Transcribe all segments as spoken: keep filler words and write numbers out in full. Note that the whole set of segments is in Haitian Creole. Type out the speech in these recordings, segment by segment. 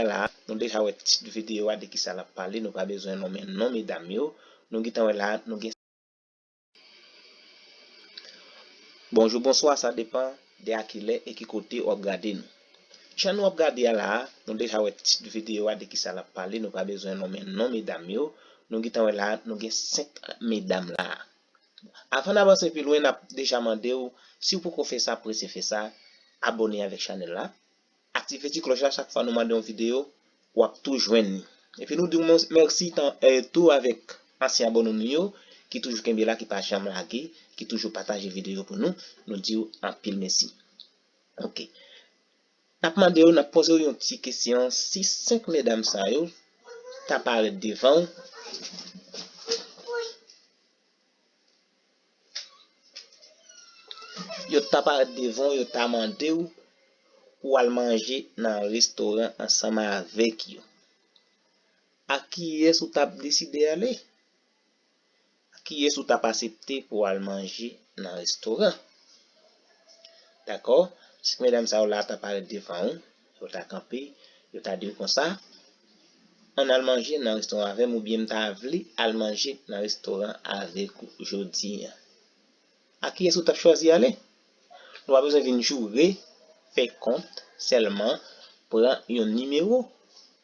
A la, nou deja wè tit videyo a de kisa l ap pale, nou pa bezwen nonmen non medam yo. Nou gentan wè la, nou gen Bonjou, bonswa, sa depan de a ki lè e ki kote w ap gade nou. Jan nou ap gade a la, nou deja wè tit videyo a de kisa l ap pale, nou pa bezwen nonmen non medam yo. Nou gentan wè la, nou gen senk medam la. Avan n avanse pi lwen, n ap deja mande w, si w poko fè sa, prese fè sa, abòne avèk chanèl la. Aktive ti klòch la, chak fwa nou mande yon videyo, w ap tou jwenn li. Epi nou di w mèsi tou avèk ansyen abòne nou yo ki toujou kenbe la, ki pa janm lage, ki toujou pataje videyo pou nou. Nou di w anpil mèsi. Ok. N ap mande w, n ap poze w yon ti kesyon, si senk medam sa yo ta parèt devan w, yo ta parèt devan w, yo ta mande w pou w al manje nan restoran ansanm avèk yo. A kiyès ou t ap deside ale? A kiyès ou t ap asepte pou w al manje nan restoran? Dakò? Senk medam sa yo la ta parèt devan w, yo ta kanpe, yo ta di w konsa, ann al manje nan restoran avè m, oubyen m ta vle al manje nan restoran avèk ou jodi a. A kiyès ou t ap chwazi ale? Nou pa bezwen vin joure, fè kont, sèlman pran yon nimewo.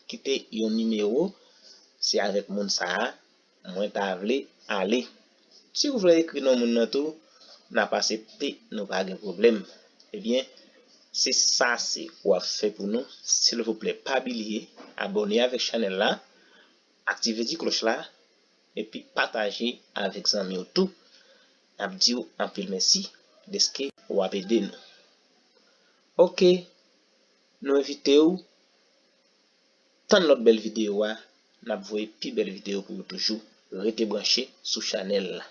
Kite yon nimewo, se avèk moun sa a mwen ta vle ale. Si w vle ekri non moun nan tou, n ap asepte, nou pa gen pwoblèm. Ebyen, se sa se w ap fè pou nou. Silvouplè, pa bliye abòne avèk chanèl la, aktive ti klòch la, epi pataje avèk zanmi w tou. N ap di w anpil mèsi dèske w ap ede nou. Ok, nou envite w tann lòt bèl videyo a, n ap voye pi bèl videyo pou ou toujou. Rete branche sou chanèl la.